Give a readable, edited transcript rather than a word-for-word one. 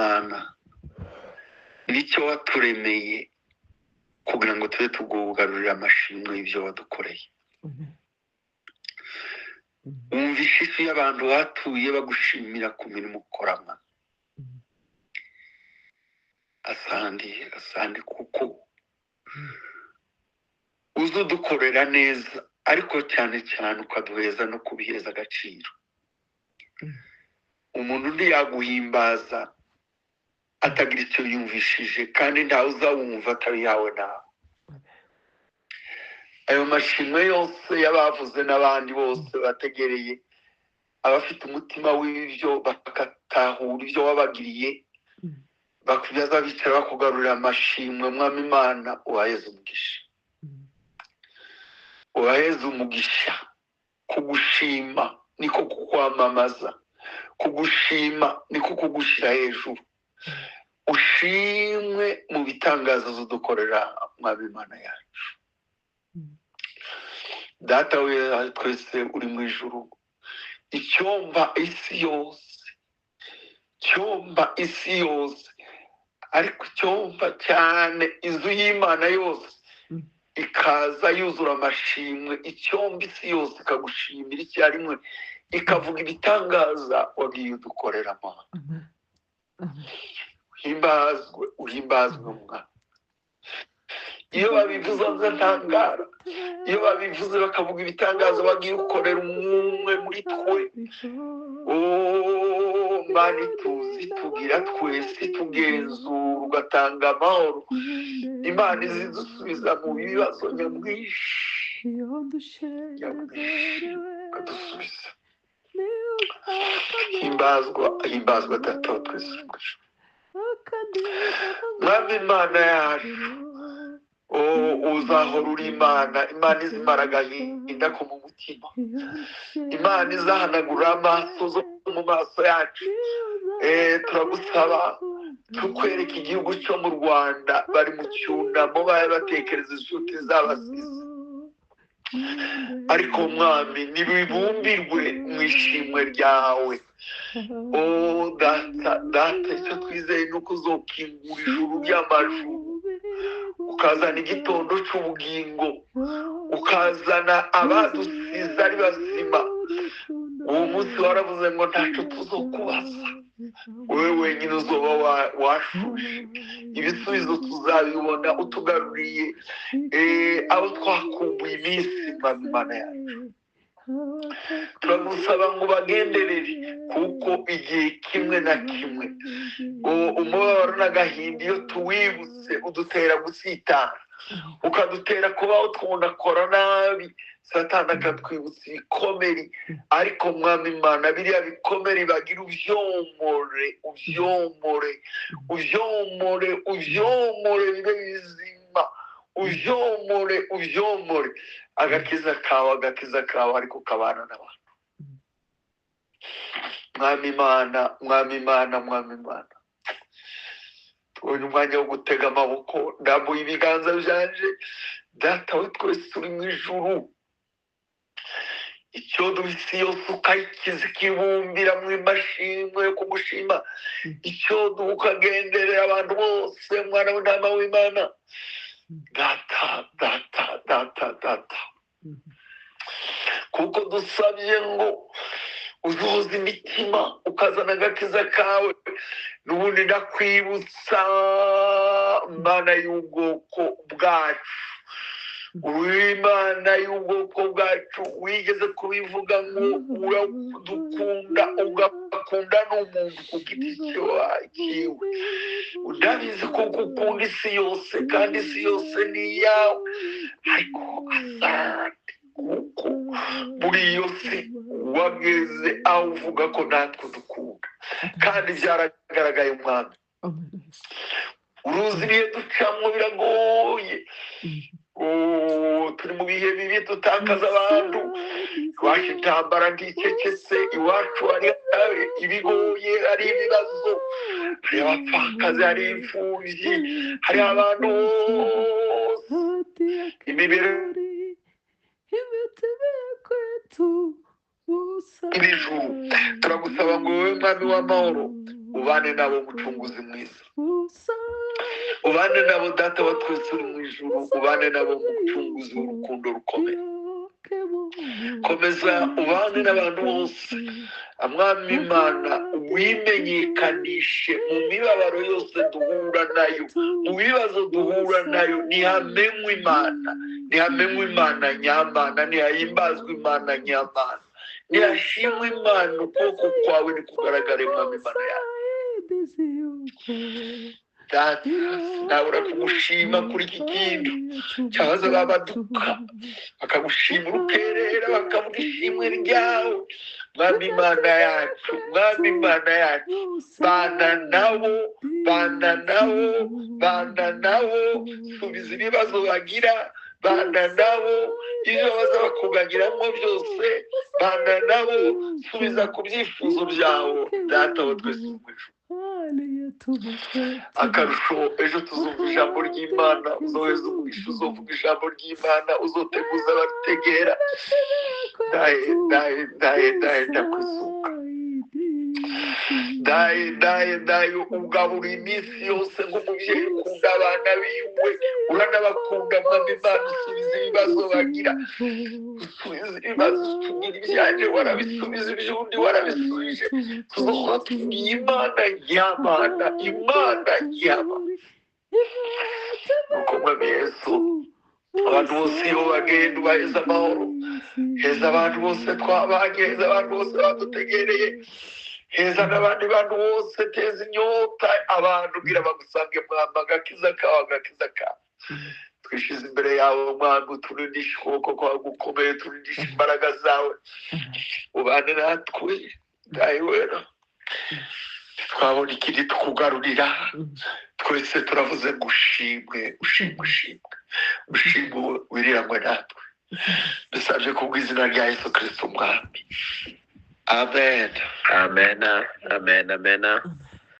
Imana, nicyo waturemeye kugira ngo tube tukugarurira amashimwe y'ibyo wadukoreye. Wumva ishishi y'abantu batuye bagushimira ku mirimo ukora, Mana. Asante, asante, kuko uzi udukorera neza, ariko cyane cyane ukaduheza no kubiheza agaciro. Umuntu ntiyaguhimbaza atagira icyo yumvishije, kandi ntawe uzawumva atabihawe nawe. Ayo mashimwe yose y'abavuze n'abandi bose bategereye, abafite umutima w'ibyo bagatahura ibyo wabagiriye, baza bicara bakugarurira amashimwe. Mwami Imana, ubaheze umugisha, ubaheze umugisha. Kugushima niko kukwamamaza, kugushima niko kugushyira hejuru. Ushimwe mu bitangazo udukorera, Mwami Imana yacu. Data we twese uri mu ijuru, icyomba isi yose, cyomba isi yose, ariko icyomba cyane inzu y'Imana yose ikaza yuzura amashimwe. Icyomba isi yose ikagushimira icyarimwe, ikavuga ibitangaza wagiye udukorera, Mana. Uhimbazwe, uhimbazwe, Mwana. Iyo babivuze nza ntangara, iyo babivuze bakavuga ibitangaza wagiye ukorera umwe muri twe. Oh, Mana ituzi, tugira twese tugenzura, ugatanga amahoro. Imana izidusubiza mu bibazo nyamwinshi, nyamwinshi, ukadusubiza. Himbazwa, himbazwa, Data wa twese uri mu ijuru. Mwami Imana yacu, oh, uzahora uri Imana, Imana izimara agahinda ko mu mutima, Imana izahanagura amaso zo mu maso yacu. Turagusaba tukwereka igihugu cyo mu Rwanda, bari mu cyunamo, bari batekereza inshuti z'abasize, ariko Mwami, nibibumbirwe mu ishimwe ryawe. O Data, Data, icyo twizeye ni uko uzokingura ijuru ry'amajuru, ukazana igitondo cy'ubugingo, ukazana abadusize ari bazima. Uwo munsi waravuze ngo ntacyo tuzokubaza, wowe wenyine uzoba washuje ibisubizo, tuzabibona utugaruriye abo twakumbuye iminsi. Mwami Imana yacu, turagusaba ngo bagenderere, kuko igihe kimwe na kimwe umubabaro n'agahinda iyo tuwibutse udutera gusitara, ukadutera kubaho twunakora nabi, Satani akatwibutsa ibikomere. Ariko Mwami Imana, biriya bikomere bagira, ubyomore, ubyomore, ubyomore, ubyomore bibe bizima, ubyomore, ubyomore. Agakiza kawe, agakiza kawe ariko kabana n'abantu. Mwami Imana, Mwami Imana, Mwami Imana, tubonye umwanya wo gutega amaboko, ndambuye ibiganza byanje. Data we twese uri mu ijuru, icyo isi yose ukayikiza, ikibumbira mu mashimwe yo kugushima, icyo ukagenderera abantu bose, mwana w'intama w'Imana. Data, Data, Data, Data, kuko dusabye ngo uzuza imitima, ukazana agakiza kawe. N'ubundi ndakwibutsa, Mana y'ubwoko bwacu, uri Imana y'ubwoko bwacu. Wigeze kubivuga ngo uradukunda, ugakunda n'umuntu ku giti cyiwe. Ndabizi ko ukunda isi yose, kandi isi yose ni iyawe, ariko asante kuko muri iyo si wageze aho uvuga ko natwe dukunda, kandi byaragaragaye. Mwami, uruzi ibihe ducamo biragoye. Oh, turi mu bihe bibi, dutakaza abantu iwacu, intambara nticecetse iwacu, hari ibigoye, hari ibibazo, hari abapfakazi, hari imfubyi, hari abantu bose imibereho iri juru. Turagusaba ngo wowe Mwami w'amahoro. Ubane nabo, Mucunguzi mwiza, ubane nabo, Data wa twese uri mu ijuru, ubane nabo, Mucunguzi w'urukundo rukomeye. Komeza ubane n'abantu bose. Mwami Imana, wimenyekanishe mu mibabaro yose duhura nayo, mu bibazo duhura nayo. Ntihamenywe Imana, ntihamenywe Imana nyamana, ntihahimbazwe Imana nyamana, ntihashimwe Imana. Ukuboko kwawe nikugaragare, Mwami Imana yawe. Data, nabura kugushima kuri iki kintu cyabaza babaduka bakagushima urukerera, bakavuga ishimwe ryawe. Mwami Imana yacu, Mwami Imana yacu, bana nabo, bana nabo, bana nabo. Subiza ibibazo bagira, bana nabo. Ibyo baza bakuganyiramo byose, bana nabo. Subiza ku byifuzo byawo, Data wa twese mu ijuru. Akarusho, ejo tuzumva ijambo ry'Imana. Uzoheza umugisha uzovuga ijambo ry'Imana, uzoteguza abategera. Daye, daye, daye, daye, ndakwisunga. Daye, daye, daye, ugabura iminsi yose nk'umubyeyi ukunda abana biwe, uranabakunda. Mwami Imana, usubiza ibibazo bagira, usubiza ibibazo. Tugira ibyanjye warabisubiza, iby'undi warabisubije. Tuzohora tubwiye Imana nyamana, Imana nyamana. Nuko, Mwami Yesu, abantu bose iyo bagenda ubaheza amahoro. Heza abantu bose twabanye, heza abantu bose badutegereye, heza n'abandi bantu bose. Teza inyota abantu, bwira bagusange, Mwamba. Agakiza kawe, agakiza kawe twishize imbere yawe, Mwami. Uturindishe ukuboko kwawe gukomeye, turindishe imbaraga zawe, ubane natwe. Dawe wera, twabona ikindi tukugarurira. Twese turavuze ngo ushimwe, ushimwe, ushimwe, ushimwe, wiriranywe natwe. Dusabye kubw'izina rya Yesu Kristo Umwami, amen. Amen, amen, amen.